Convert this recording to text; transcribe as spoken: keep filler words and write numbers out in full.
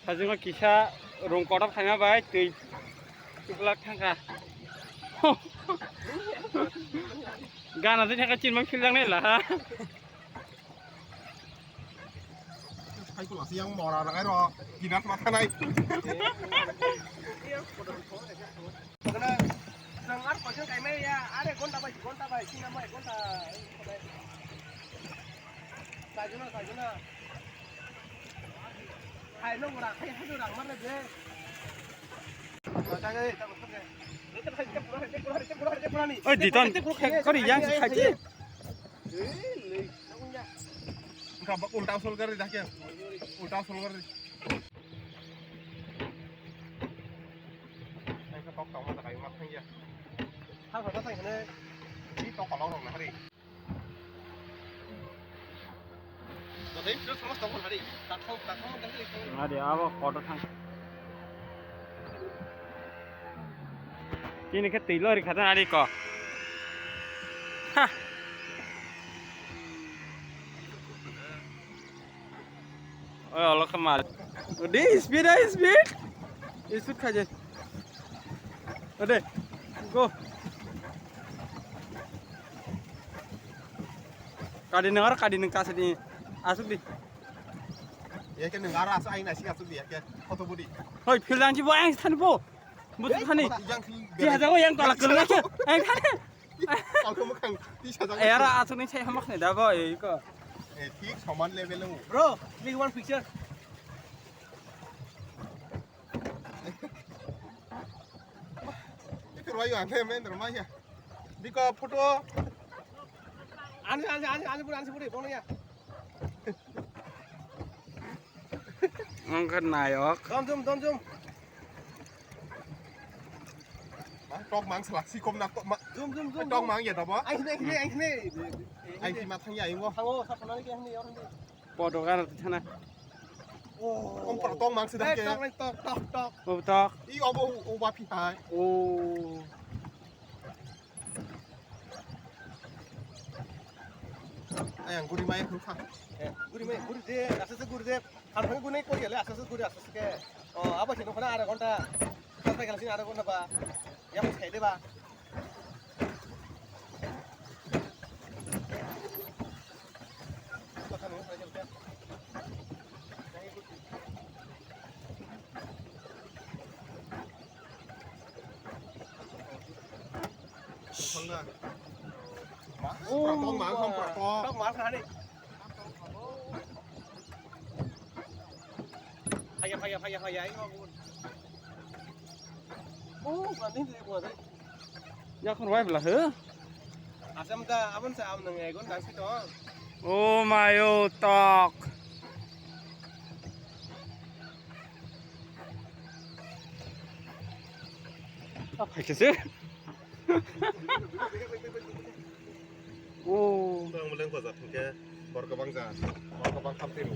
Hajingo kisa rung kotor khaima bai twi chuklak thangkha. Gana twi thangkha chinma philjaknai laha. Hai kula siyang mora rangai ro, kinat matha nai. Nang ar koichang kaimai ya, are gonta bai, gonta bai, sina mai, gonta. Sajuna, sajuna. Hai no mora, hai haju rang mar le je. Oi, diton, kori yang si khaji. Engka ba ulta sol gari dah kya? Ulta sol gari. Engka tok tong ma takai ma thang ya. Thang thang thang ne. Di tok kolong rong na hari. Totei pura sama tok hari. Tak thok tak thok tak hari. Ari abo kotor thang. Chini khe twi lori khatan ari ko. Ha. Oi, olo khe mal. Ode, speed, oi, speed. Speed khaje. Ode, go. Kadi nang aro kadi nang kasadi. Asuk di. Ya ke nang aro asuk aina sing asuk di ya ke. Photo budi. Hoi, phil dang ji bo ang than bo. Butu thani. Yang sing. Ti hajago yang tolak kelak. Ang thani. Kalko mukhang ti sajak. Eh, aro asuk ni sai hamak ni da bo, eh, ko. Eh, thik soman level o. Bro, click one picture. Itu royo ane men rumah ya. Biko photo. Ani, ani, ani, ani pura, ani pura, bono ya. Wngkha nayok. Dom jum, dom jum. Ma, tok mang sala, si kom na tok ma. Jum, jum, jum, tok jum. Mang ya dabo. Ai, ne, ne, ai, ne. Ai, si ma thang ya, ingo. Thango, sa thang ni ke, ni, ni. Podo gar thana. Oh. Om pra tok mang sida ke. Tok, tok, tok, tok. Oh, tok. I obo, o ba phi hai. Oh. Ayang guri mai khung kha. Eh, guri mai, guri de, asa se guri de. Khan thang guri nai kori ale, asa se guri, asa se ke. Oh, abo sino khana ara ghonta. Khan thang gala sino ara ghonta ba. Yang sai de ba. Tong mang, tong mang, tong mang. Phaiya, phaiya, phaiya, phaiya. Oh, mani de ko de. Ya khon wai bla he. Asam ta abon sa am nang egon dang si to. Oh my oh tok. Apa kese? Oh. Bang muleng ko jat ke bor ko bang ja. Bor ko bang kham tiru.